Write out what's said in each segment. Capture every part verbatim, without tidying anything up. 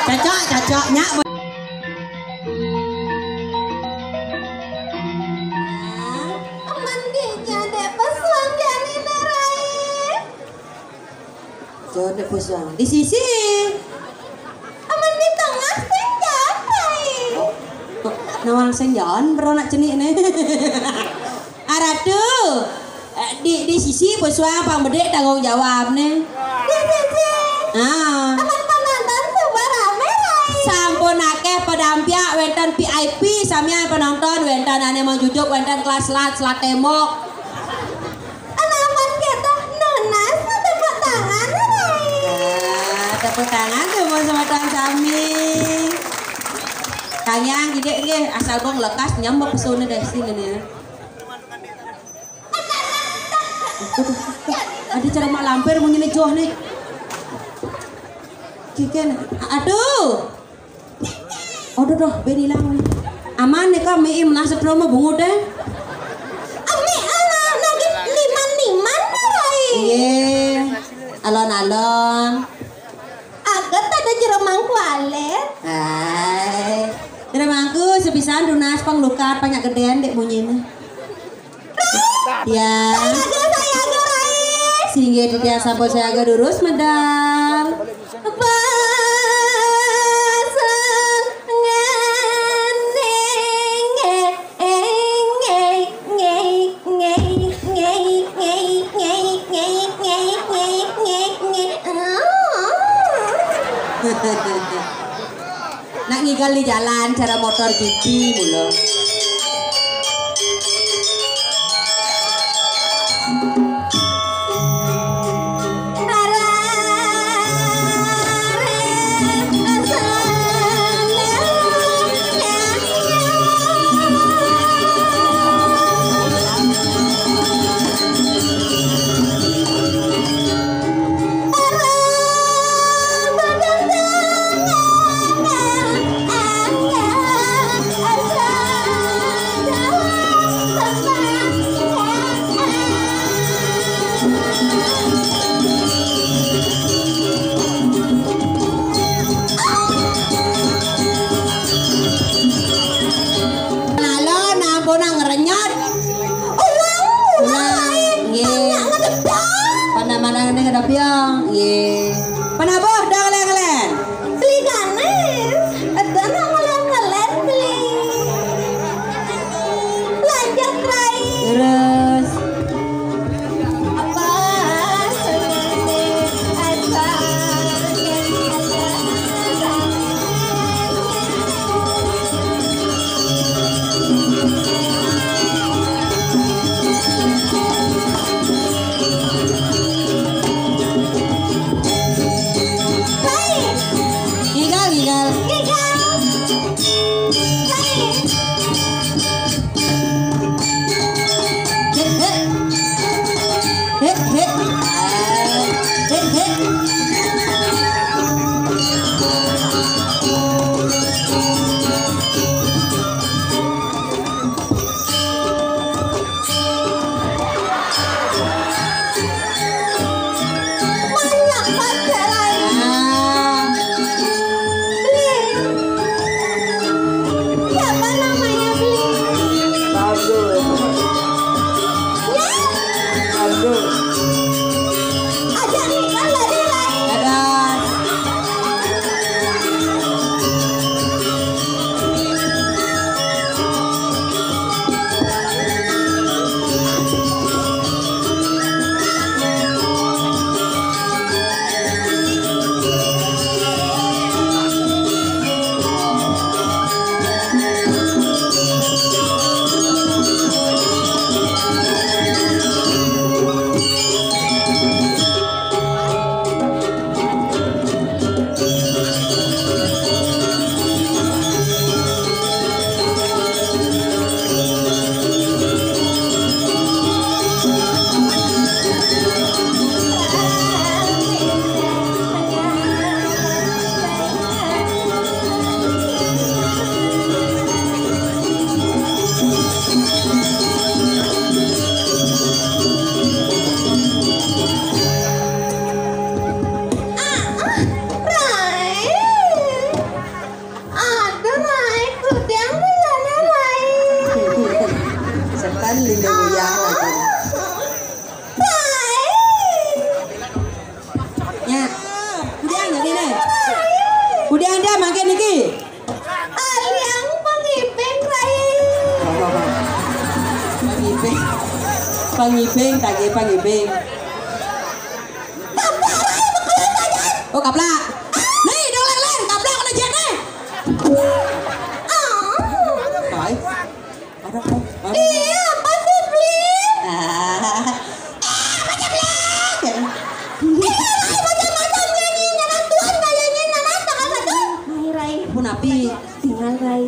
Cocok, cocok, nyak. Aman dia jadi pesuang jani nerai. Jawab deh, pesuang. Di sisi. Aman di tengah senjata. Nawang senjon, bro, nak cenik nih. Aratu. Eh, di, di sisi pesuang pang bedik tanggung jawab nih. Di sisi. Ah. Aman penonton suba rame, Rai. Sampun akeh pedampiak, wenten V I P, samian penonton, wenten ane mau jujuk, wenten kelas selat, selat tembok. Anapan kita nunas tepuk tangan, Rai. Ah, tepuk tangan tuh mau sama Tuan Sami. Kayang gede nggih, asal bong lekas nyambek pesone deh sini nih. Ada cara mak lampir munyi joh nih. Kiken, aduh. Aduh doh, ben ilang. Aman nih kami im nasib romo bungut deh. Ami ala nagih liman-liman, Rai. Iya, alon-alon. Aget ada jero mangku alit. Hai. Jero mangku sepisan tunas pang lukat, banyak gedean dek munyine. Ya. Saya aja, saya aja, Rai. Singgih titiang sampun saya agak durus medal. Pasang ngene. Nak ngigal di jalan cara motor gigi mulu. Ngibing. Pangibing, tagih pangibing. Oh, kaplak. Nih, dong lén-lén, kaplak kena jek nih. Baik. Ada, ada. Iya, apa sih, Bli? Ah. Eh, apa sih, Bli? Iya, Rai, macam-macam nyanyi, nyaran Tuhan kayaknya, nyaran tangan satu. Rai, Rai. Pun api. Tinggal, Rai.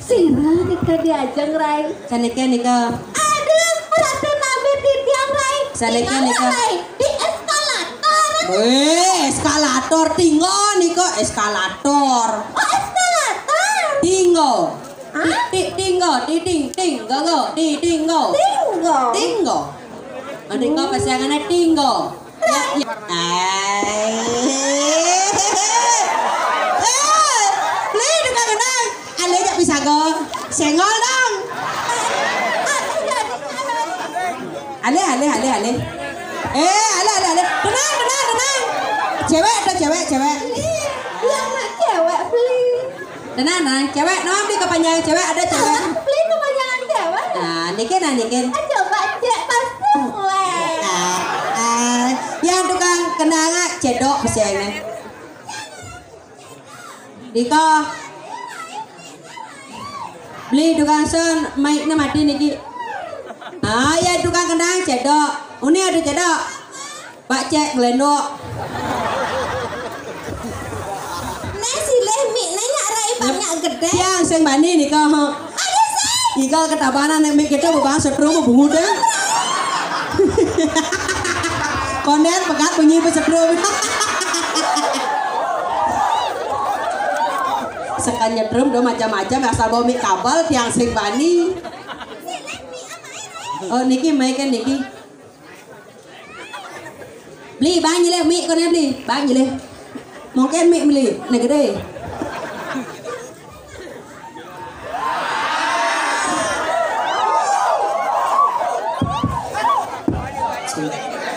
Sira nika diajeng, Rai. Sanika nika. Aduh, Ratu Nabe titiang, Rai. Sanika nika. Tinggal, Rai. Di eskalator. Weh, eskalator tinggal nika eskalator. Oh, eskalator. Tinggal. Hah? Ti, ti, tinggal, ti, ting, ting, go, go, ti, tinggal. Tinggal. Tinggal. Nika pasangannya tinggal. Ya, ya. Eh, eh, Bli, dengar, dengar. Ale jak bisa go. Senggol dong. Ale, ale, ale, ale. Eh, ale, ale, ale. Tenang, tenang, tenang. Cewek atau cewek, cewek? Ih, yang nak cewek, Bli. Tenang, tenang. Cewek, no, Bli kepanjangan cewek, ada cewek. Bli kepanjangan cewek. Nah, niki, nah, niki. Ah, coba cek pas weh. Ah, ah. Yang tukang kendang, ah, cedok, pesennya. Dika. Bli tukang sound, mic-nya mati niki. Ah, ya tukang kendang, cedok. Uni ada cedok. Pak cek gelendok. Nih silih mic-nya nyak rai banyak gedé. Yang sing bani nika, ha. Ada sih. Ika ketabanan nek mic kita bebang setrum bungut deh. Konet pegat bunyi setrum. Sekan nyetrum do macam-macam asal bawa mic kabel tiang sing bani. Oh niki mic kan niki. Beli bang nyilih mic kono beli bang nyilih. Mungkin mic beli negeri.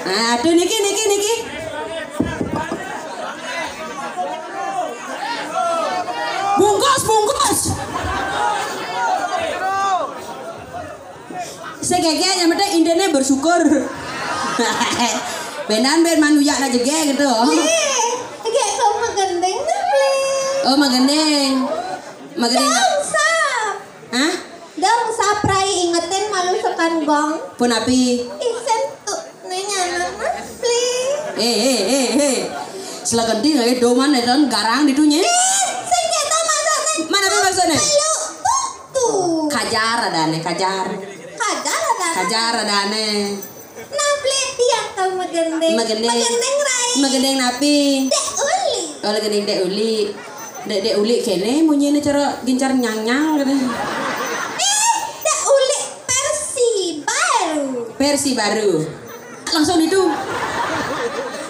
Ah, aduh niki niki niki. Bungkus bungkus. Segege yang penting intinya bersyukur. Benan ben manuyak na jege gitu. Nih, kayak kau menggending nih, Bli. Oh, menggending. Menggending. Gong sap. Hah? Gong sap rai ingetin malu sekan gong. Pun api? Isen tuh nanya anak Bli. Eh, eh, eh, eh. Sila gending lagi doman ya don garang di dunia. Ih, sing kita maksudnya. Mana tuh maksudnya? Peluk tuh tuh. Kajar adane, kajar. Kajar adane. Kajar adane. Nah, Bli, tiang ke megendeng. Megendeng. Megendeng rai. Megendeng napi? Dek uli. Oh, megendeng dek uli. Dek dek uli kene munyine cara gencar nyang-nyang kene. Ih, dek uli versi baru. Versi baru. Langsung itu.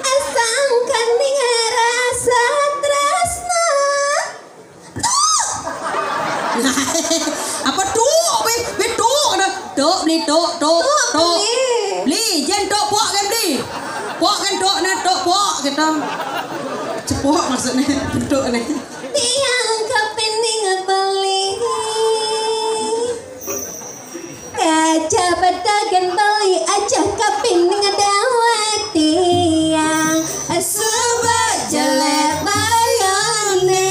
Asang kaning rasa tresna. Apa tuh? Be, be tuh, ada tuh beli tuh tuh tuh. Beli jen tuh pok kan beli. Pok kan tuh nah tuh pok kita. Cepok maksudnya tuh nih. Tiang kepening beli. Kaca petakan beli aja kapining dawet tiang. Suba jelek bayone.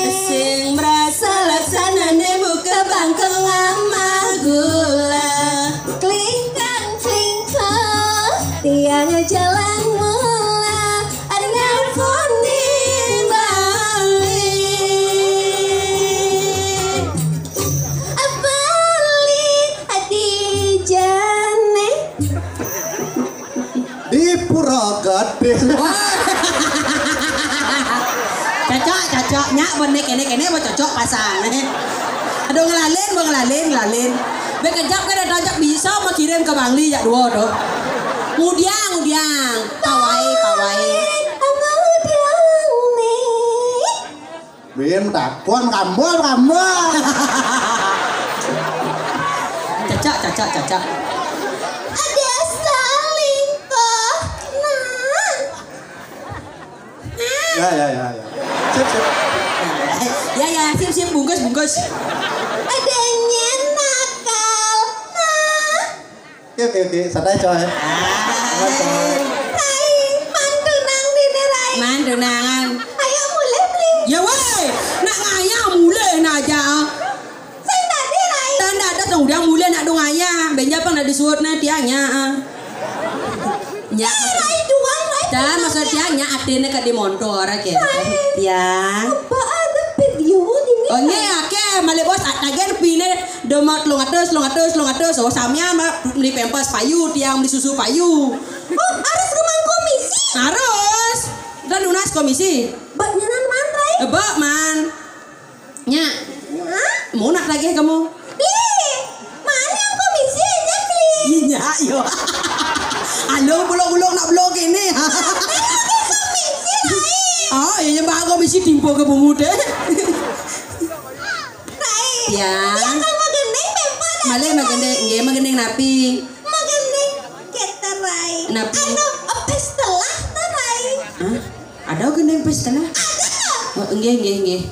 Sing merasa laksana nemu ke bangkeng ama gula. Klingkang klingkang tiang jalan mula. Ada nelpon di Bali. Bali di jane. Di Pura Gede. Cocok, cocok. Nyak benek ini kene mau cocok pasang. Aduh ngelalin, mau ngelalin, ngelalin. Be kejap kan ada cocok bisa mau kirim ke Bangli jak dua tuh. Ngudiang, ngudiang. Pawai, pawai. Ngudiang nih. Bim takon kambol kambol. Cacak cacak cacak. Ada selingkuh. Nah. Ya ya ya ya. Sip sip. Ya ya sip sip bungkus bungkus. Adanya nakal. Nah. Oke, oke, santai, coy. Santai, coy. Rai, mantu nang dini, Rai. Mantu nangan. Ayo mulai, Bli. Ya weh, nak ngayah mulai nak aja. Sing tadi, Rai. Tanda ada tong dia mulai nak dong ayah. Benja pang nak disuut nak tiangnya. Nya. Eh, Rai juang, Rai. Dah, maksud tiangnya atinnya ke di montor, oke. Rai. Tiang. Apa ada video ini? Oh, ini, oke, male bos, agen pine. Domat telung atus, telung atus, telung atus. Oh, samia mah beli pampers payu, tiang beli susu payu. Oh, harus kemang komisi? Harus. Udah lunas komisi. Bak nyenan man, Rai? Eh, bak man. Nya. Hah? Mau nak lagi kamu? Beli. Mana yang komisi aja, Beli? Iya, yo. Alo, bulok-bulok nak bulok ini. Mana yang komisi, Rai? Oh, iya, yang bahas komisi timpo ke bungut, eh. Rai. Ya. Yang kalau magendeng, memang ada. Malih magendeng, nggih, magendeng napi? Magendeng kita, Rai. Napi? Anu, pes telah, ta, Rai? Hah? Ada gendeng pes telah? Ada. Oh, nggih, nggih, nggih.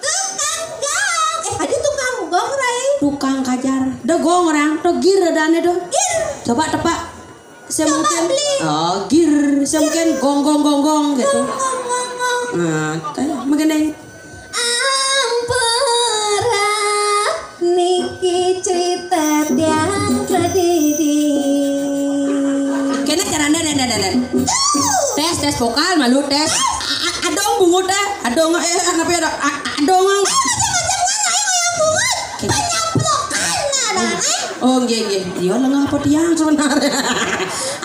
Tukang gong. Eh, ada tukang gong, Rai. Tukang kajar. Da gong orang, to gir ada ane do. Gir. Coba tepak. Saya mungkin, beli. Oh, gir. Saya mungkin gong, gong, gong, gong gitu. Gong, gong, gong, gong. Nah, kan magendeng. Ampura, niki cerita tiang kediri. Kene carane, den, den, den, den. Tes, tes vokal, malu tes. A-, a-, adong bungut, eh. Adong, eh, kenapa ya, dok? A-, adong. Eh, macam-macam warna, eh, kayak bungut. Oke. Penyamprokan, nah, nah, eh. Oh, nggih, nggih. Iya, lengah apa tiang sebenarnya?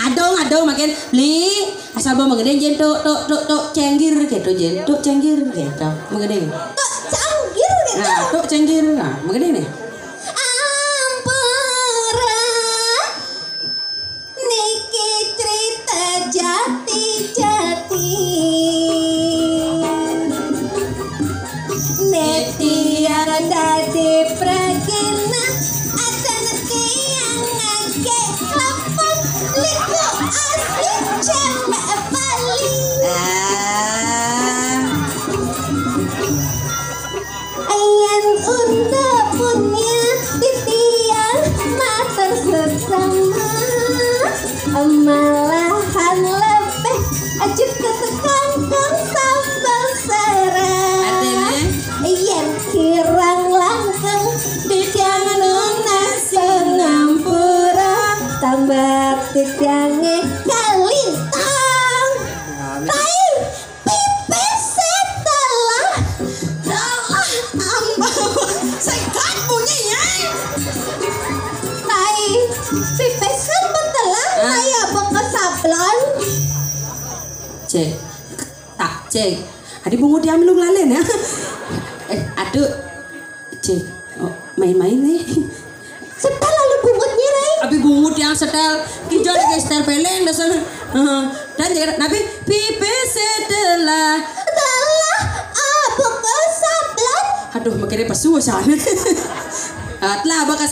Adong, adong, makin. Beli, asal bawa magendeng, jen, tuk, tuk, tuk, tuk, cenggir, gitu, jen. Tuk, cenggir, gitu. Magendeng. Tuk, cenggir, gitu. Nah, tuk, cenggir. Nah, magendeng nih. Ampura, niki cerita jati-jati. Netia dadi pragina, ada netia ngangge lepon, liku asli cewek Bali. Ah. Yen untuk punya titiang matur sesama, malahan lebih aja ke kangkung sambal serai. Artinya? Yen kirang langkung titiang nunas pangampura, tambah titiange kalintang. Amin. Pai. Pipis setelah, telah, ambau. Sekat bunyinya. Tai, pipis kan betelah, ah, kayak bekas sablon. Cek. Tak, cek. Adi bungut dia melung lalen ya. Eh, aduh. Cek. Oh, main-main nih. Setel lalu bungutnya, Rai. Abi bungut yang setel. Kijol lagi setel peleng dasar. Heeh. Dan jadi nabi pipi setelah. Telah apa ke sablon? Aduh, makanya pesu sana. Ah, telah apa ke